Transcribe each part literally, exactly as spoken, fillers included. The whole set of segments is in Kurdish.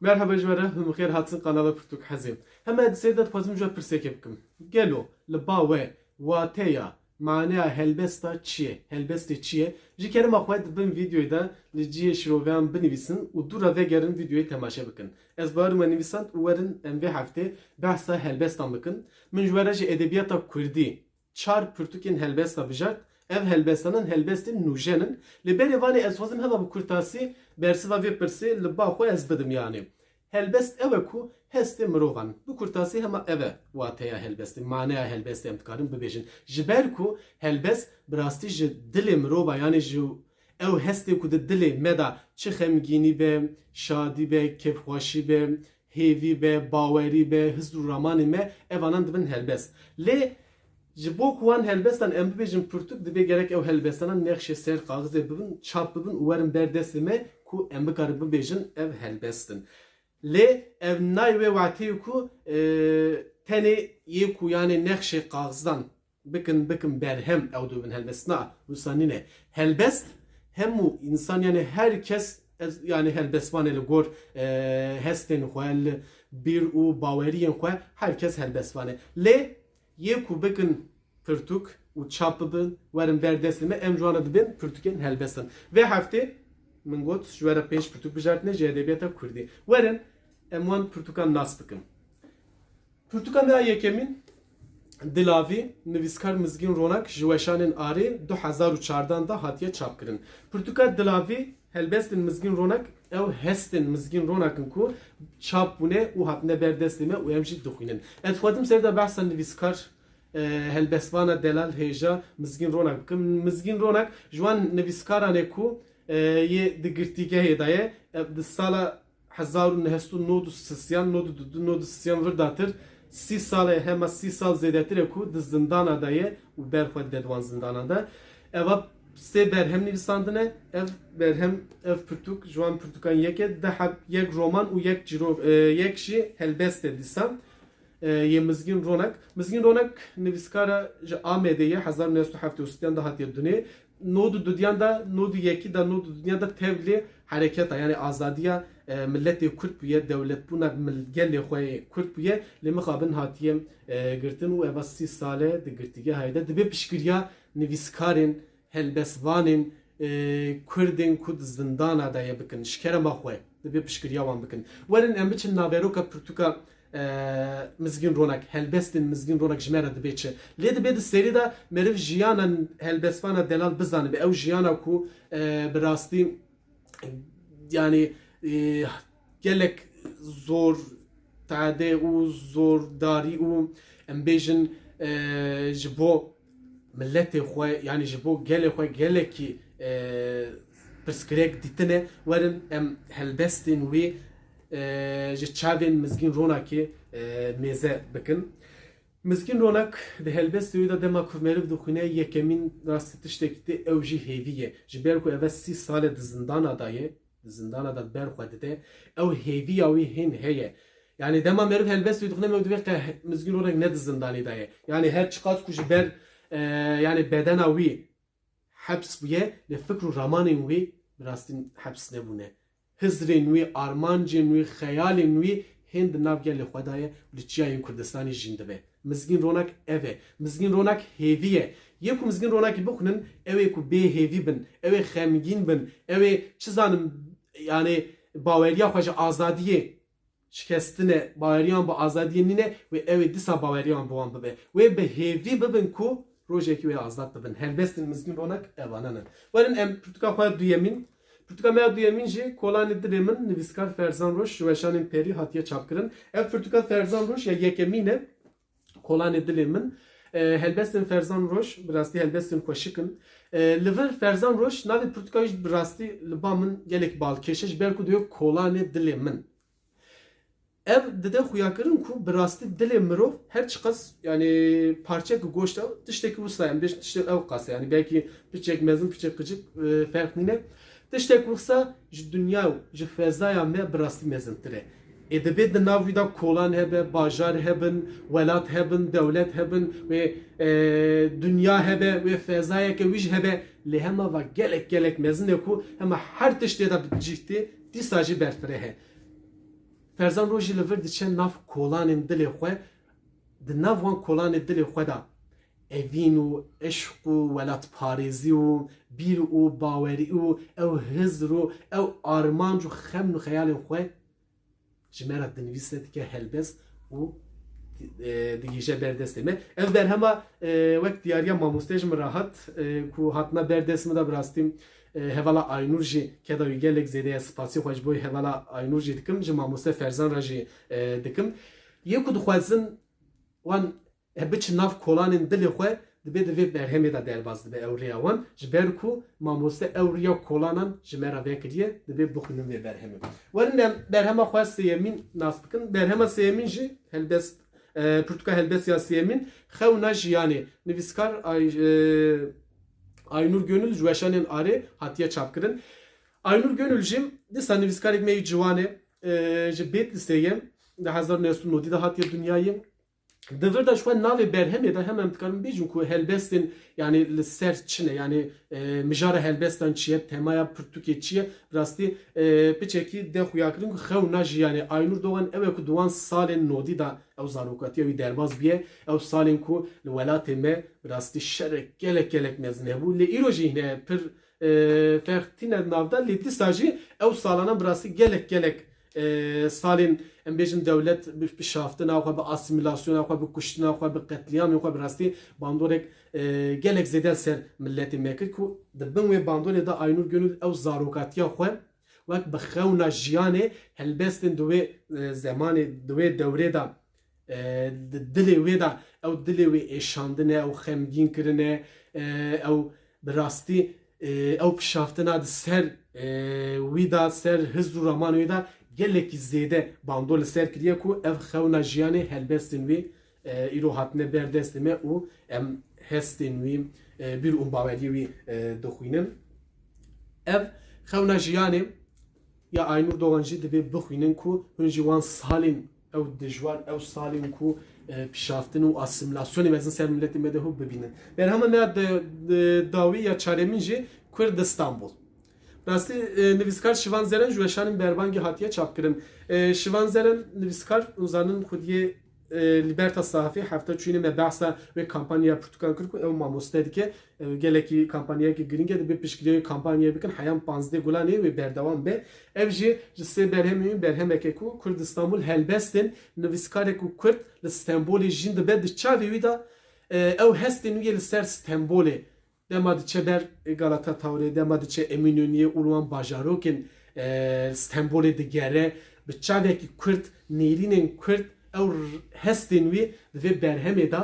Merhaba ji we re, hûn bi xêr hatin kanala Pirtûk Hezê. Hema di sêr de dixwazim ji we pirsekê bikim. Gelo li ba we wateya, maneya helbesta çi ye? Helbestê çi ye? Ji kerema xwe di bin vîdeoyê de li cihê şiroveyan binivîsin û dû re vegerin vîdeoyê temaşe bikin. Ez bawerim we nivîsand û werin em vê heftê behsa helbestan bikin. Min ji we re ji edebiyata kurdî çar pirtûkên helbesta bijart. Ev helbestanan helbestên nûjen in. Lê berê vanê ez xwazim hema bi kurtasî bersiva vê pirsê li ba xwe ez bidim, yanî helbest ew e ku hestê mirovan, bi kurtasî hema ev e wateya helbestê, maneya helbestê em dikarin bibêjin. Ji ber ku helbest bi rastî ji dilê mirova, yanî ji ew hestê ku di dilê me de çi xemgînî be, şadî be, kêfxweşî be, hêvî be, bawerî be, hizr û ramanê me, evanan dibin helbest. Lê ji bo ku wan helbestan em bibêjin pirtûk, dibê gerek ew helbestana nexşê ser kaxizê bibin, çap bibin û werin ber destê me ku em bikarin bibêjin ev helbest in. Lê ev nayê wê wateyê ku, e, tenê yê ku, yanê, nexşê kaxizdan bikin, bikin berhem, ew dibin helbest. Na, wisa nîne. Helbest hemû însan, yanî her kes, ez, yanî helbestvan e li gor, e, hestên xwe, li bîr û baweriyên xwe, her kes helbestvan e. Lê yê ku bikin pirtûk û çap bibin, werin ber destê me, em ji wan re dibên pirtûkên helbestin. Vê heftê min got, ji we re pênc pirtûk bijartine ji edebiyata kurdî. Werin em wan pirtûkan nas bikin. Pirtûka me ya yekemîn, Dilavî, nivîskar Mizgîn Ronak, ji weşanên Arê du hezar û çardan de hatiye çapkirin. Pirtûka Dilavî, helbestên Mizgîn Ronak, ew hestên Mizgîn Ronak in ku çap bûne û hatine ber destê me û em jî dixwînin. Ez dixwazim ser de behsa nivîskar, e, helbestvana delal hêja Mizgîn Ronak bikim. Mizgîn Ronak ji wan nivîskaran e ku, e, yê di girtîgehê de ye. E, di sala hezar û neh sed û nod û sisiyan, nod û du, nod û sisiyan vir datir, sî sal e, hema sî sal zêdetir e ku di zindana de ye û ber xwe dide di wan zindanan de. Eva sê berhem nivîsandine. Ev berhem, ev pirtûk ji wan pirtûkan yek e. Du heb, yek roman û yek çîro-, e, yek jî helbest e dîsa, e, yê Mizgîn Ronak. Mizgîn Ronak nivîskara ji Amedê ye, hezar û neh sed û heftê û sêyan de hatiye dunê. Nod û dudiyan de, nod û yekî de, nod û dudiyan de tevlê hereketa, yanî azadiya, e, miletê Kurd bûye, dewletbûna mil-, gelê xwe yê Kurd bûye, lê mixabin hatiye, e, girtin û eva sî sal e di girtîgehayê de. Dibê piştgiriya nivîskarên, helbestvanên, e, Kurdên ku di zindana de ye bikin. Ji kerema xwe dibê piştgiriya wan bikin. Werin em biçin naveroka pirtûka, e, Mizgîn Ronak, helbestên Mizgîn Ronak ji me re dibê çi? Lê dibê di serî de meriv jiyana helbestvana delal bizanibe. Ew jiyana ku, e, bi rastî, yanî, e, gelek zor tade û zordarî û, em bêjin, e, ji bo miletê xwe, yanî ji bo gelê xwe gelekî, e, pirsgirêk dîtine. Werin em helbestên wî, e, ji çavên Mizgîn Ronakê, e, mêze bikin. Mizgîn Ronak di helbestê wî de dema ku meriv dixwîne, yekemîn rastî tiştekî tê, ew jî hêvî ye. Ji ber ku eve sî sal e di zindana de ye, di zindana de ber xwe dide, ew hêviya wî hên heye. Yanî dema meriv helbestê wî dixwîne, meriv dibê qe Mizgîn Ronak ne di zindanê de ye. Yanî her çiqas ku ji ber, e, yanî bedena wî heps bûye, lê fikr û ramanên wî bi rastî heps nebûne. Hizrên wî, armancên wî, xeyalên wî hên di nav gelê xwe de ye û li çiyayên Kurdistanê jîn dibe. Mizgîn Ronak ev e. Mizgîn Ronak hêvî ye. Yê ku Mizgîn Ronakî bixwînin, ew ê ku bê hêvî bin, ew ê xemgîn bin, ew ê, çi zanim, yanî baweriya xwe ji azadiyê şikestine, baweriyan bi azadiyê nîne, wê ew ê dîsa baweriyan bi wan bibe. Wê bi hêvî bibin ku rojekî wê azad bibin. Helbestên Mizgîn Ronak evanan in. Werin em pirtûka xwe ya duyemîn. Pirtûka me ya duyemîn jî Kolanê Dilê Min, nivîskar Ferzan Roj, ji weşanên Perî hatiye çapkirin. Ev pirtûka Ferzan Roj ya yekemîn e. Kolanê Dilê Min. E, helbestên Ferzan Roj, bi rastî helbestên xweşik in. E, li vir Ferzan Roj, navê pirtûka wî jî bi rastî li ba min gelek balkêş e, ji ber ku dibe Kolanê Dilê Min. Ev dide xuyakirin ku bi rastî dilê mirov her çiqas, yanî parçek goşt e, tiştekî wisa, em bêjin tiştê ew qas e, yanî belkî piçek mezin, piçek qicik, e, ferq nîne. Tiştek wisa ji dinya û ji fezaya me bi rastî mezintir e. Ê dibê di nav wî de kolan hebe, bajar hebin, welat hebin, dewlet hebin, wê, e, dinya hebe, wê fezayeke wî jî hebe, lê hema va gelek, gelek mezin e ku hema her tiştê de bi cih tê, dîsa jî berfireh e. Ferzan Rojî li vir diçe nav kolanên dilê xwe, di nav wan kolanê dilê xwe de evîn û eşq û welatparêzî û bîr û bawerî û ew hizr û ew armanc û xem û xeyalên xwe ji me re dinivîse, dike helbest û, e, digihîje ber destê me. Ev berhema, e, wek diyariya mamostê ji min re hat, e, ku hatina ber dest min de bi rastî, e, hevala Aynur jî keda wî gelek zêde ye. Spasî xwe ji bo hevala Aynur jî dikim, ji mamoste Ferzan re jî, e, dikim. Yê ku dixwazin wan e, biçin nav kolanên dilê xwe, dibê di vê berhemê de derbas dibe ew rêya wan, ji ber ku mamoste ew riya kolanan ji me re vekiriye, dibê bixwînin vê berhemê. Werin em berhema xwe sêyemîn nas bikin. Berhema sêyemîn jî helbest, e, pirtûka helbest ya sêyemîn, Xewna Jiyanê. Nivîskar Ay-, e, Aynur Gönül ji Weşanên Arê hatiye çapkirin. Aynur Gönül jî dîsa nivîskarek me yî ciwan e, e, ji Bêtlîsê ye. Di hezar neh sed û nodî de hatiye dinyayê. Di vir de ji xwe navê berhemê de hem em dikarin bêjin ku helbestên, yanî li ser çi ne, yanî, e, mijara helbestan çi ye, temaya pirtûkê çi ye, bi rastî, e, piçekî de xuyakirin ku Xewna Jiyanê, Aynur Doğan ew e ku di wan salên nodî de ew zarokatiya wî derbas bûye, ew salên ku li welatê me bi rastî şerek gelek gelek mezin hebû. Lê îro jî hîne pir, e, ferq tîne nav de, lê dîsa jî ew salana bi rastî gelek gelek e, salên, em bêjin, dewlet bi, bi şaftina xwe, bi asîmîlasyona xwe, bi kuştina xwe, bi qetlîamê xwe, bi rastî bandorek, e, gelek zêde ser miletê me kir ku di bin wê bandorê de Aynur Gönül ew zarokatiya xwe wek bi Xewna Jiyanê helbestên di wê, e, zemanê, di wê dewrê de, e, di dilê wê de, ew dilê wê êşandine, ew xemgîn kirine, e, ew bi rastî, e, ew pişaftina di ser, e, wî de, ser hizr û raman wî de gelekî zêde bando li ser kiriye ku ev Xewna Jiyanê helbestên wî, e, îro hatine ber destê me û em hestên wî, e, bîr û baweriyê wî, e, dixwînin. Ev Xewna Jiyanê ya Aynur Doğan jî dibê bixwînin ku hûn jî wan salên ew dijwar, ew salên ku, e, pişaftin û asîmîlasyonê mezin ser miletê me de hû bibînin. Berhema me ya de, de, dawî ya çaremîn jî Kurd Istanbul. Rastî, e, nivîskar Şivan Zeren ji Weşanên Berbangê hatiye çapkirin. E, Şivan Zeren nivîskar, hûn zanin xwediyê, e, Liberta Sahafî hefta çûyînê me behsa wê kampanya pirtûkan kir ku ew mamoste dike. E, gelekî kampanyayeke girîng e, dibê piştgiriyê wê kampanyayê bikin, heya panzdeh Gulanê wê berdewam be. Ev jî ji sê berhemên wî berhemeke ku Kurd Istanbul helbestên nivîskarek û Kurd li Stenbolê jîn dibe, di çavê wî de, e, ew hestên wî yê li ser Stenbolê, dema diçe ber Galata Tawrê, dema diçe Eminönüyê û li wan bajarokên, e, Stenbolê digere, bi çavekî Kurd, nêrînên Kurd, ew r-, hestên wî di vê berhemê de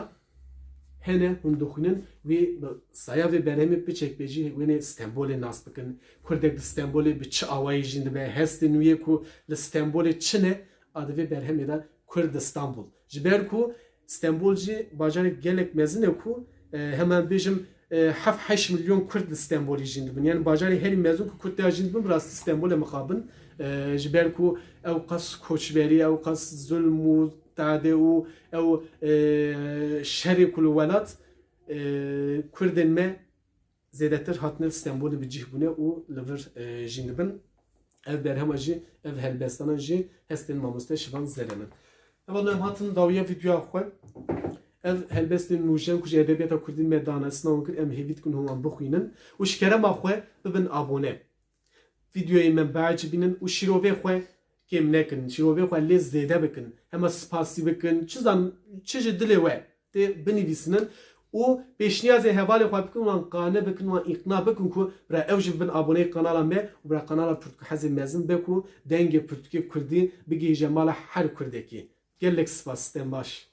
hene, hûn dixwînin, wî bi saya vê berhemê piçek bê jî wênê Stenbolê nas bikin. Kurdek di Stenbolê bi çi awayî jîn dibe, hestên wî yê ku li Stenbolê çi ne, a di vê berhemê de Kurd Istanbul. Ji ber ku Stenbol jî bajarek gelek mezin e ku, e, hemen bêjim, e, heft heşt milyon Kurd li Stenbolê jîn dibin. Yani bajarê herî mezin ku Kurd tê jîn dibin, bi rastî Stenbol e mixabin. E, ji ber ku ew qas koçberî, ew qas zulm û tade û ew, e, şerê ku li welat, e, Kurdên me zêdetir hatine li Stenbolê bi cih bûne û li vir, e, jîn dibin. Ev berhema jî, ev helbestana jî hestên mamoste Şivan Zeren in. Hevalno, em hatin dawiya vîdyoya xwe. Ev helbestên nûjen ku ji edebiyata kurdî me danasîna wan kir, em hêvî dikin hûn wan bixwînin û ji kerema xwe bibin abone. Vîdyoyê me biecibînin û şîrovê xwe kêm nekin. Şîrovê xwe lê zêde bikin. Hema spasî bikin. Çi zan, çi ji dilê we tê binivîsinin û pêşniyazê hevalê xwe bikin, wan qane bikin, wan îqna bikin ku bira ew jî bibin aboneyê kanala me û bira kanala Pirtûk Hezê mezin be ku dengê pirtûkê kurdî bigihîje mala her kurdekî. Gelek spas, stem baş.